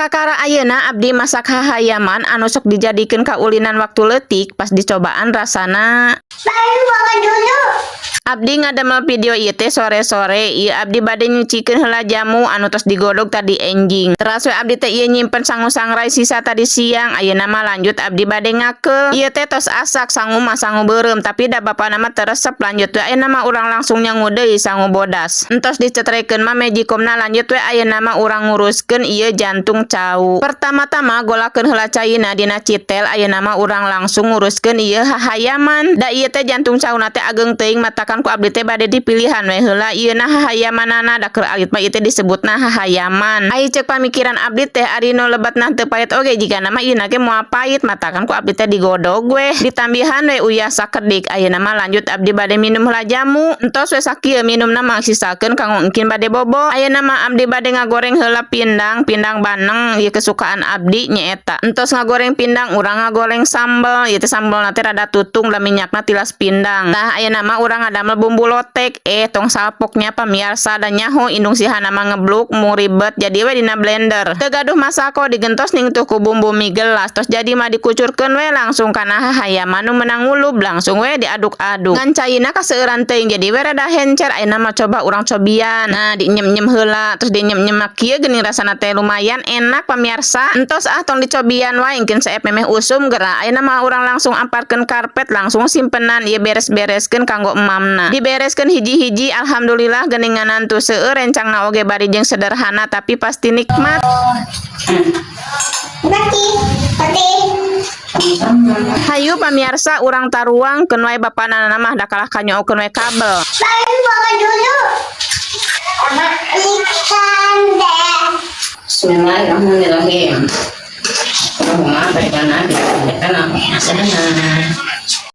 Kakara ayeuna abdi masak hahayaman anu sok dijadikeun kaulinan waktu leutik, pas dicobaan rasana. Baru makan dulu. Abdi ngadamel video ieu teh sore-sore. Ieu abdi bade nyucikeun heula jamu anu tos digodog tadi enjing. Teras we abdi teh ieu nyimpen sangu sangrai sisa tadi siang. Ayeuna mah lanjut abdi bade ngakeul. Ieu teh tos asak sangu mah, sangu beureum, tapi da bapana mah teu resep. Lanjut we ayeuna mah urang langsung nyangu deui sangu bodas. Entos dicetrekeun mah magicomna, lanjut we ayeuna mah urang nguruskeun ieu jantung cau. Pertama-tama golakeun heula caina dina citel. Ayeuna mah urang langsung nguruskeun ieu hahayaman. Da ieu teh jantung cauna teh ageng teuing, matakan ku abdi teh bade dipilihan we heula ieuna hahayamanana, da keur alit mah ieu teh disebutna hahayaman. Ai ceuk pamikiran abdi teh, ari nu lebatna teu pait oge jigana mah ieuna ge moal pait, matakan ku abdi teh digodog we, ditambihan we uyah sakedik. Ayeuna mah lanjut abdi bade minum heula jamu. Entos we sakieu minumna mah, sisakeun kanggo engkin bade bobo. Ayeuna mah abdi bade ngagoreng heula pindang, pindang bandeng ieu kesukaan abdi nyaeta. Entos ngagoreng pindang, urang ngagoreng sambel. Ieu teh sambelna teh rada tutung da minyakna tilas pindang. Nah, ayeuna mah urang ngadamel bumbu lotek. Eh, tong salpok nya, pamiarsa, da nyaho indung si Hana mah ngebluk mau ribet, jadi we dina blender. Teu gaduh masako, digentos ning tuh ku bumbu mie gelas. Tos jadi mah dikucurkeun we langsung kana hahayaman nu menang ngulub, langsung we diaduk-aduk. Ngan caina kaseueuran teuing, jadi we rada hencer. Ayeuna mah coba urang cobian. Nah, dienyem-nyem heula, terus dienyem-nyem mah kieu geuning rasana teh lumayan enak, pamiarsa. Entos ah, tong dicobian wae, engkin seep memeh usum geura. Ayeuna mah urang langsung amparkeun karpet, langsung simpenan ieu beres-bereskeun kanggo emamna. Dibereskeun hiji-hiji, alhamdulillah geuninganan tuh seueur rencangna oge bari jeung sederhana tapi pasti nikmat. Mati. Mati. Hayu pamiarsa, urang taruang keun wae bapana mah da kalah kanyookeun we kabel. Baru makan dulu. Ikan deh. Bismillahirrahmanirrahim. Allahumma barik lana fi ma.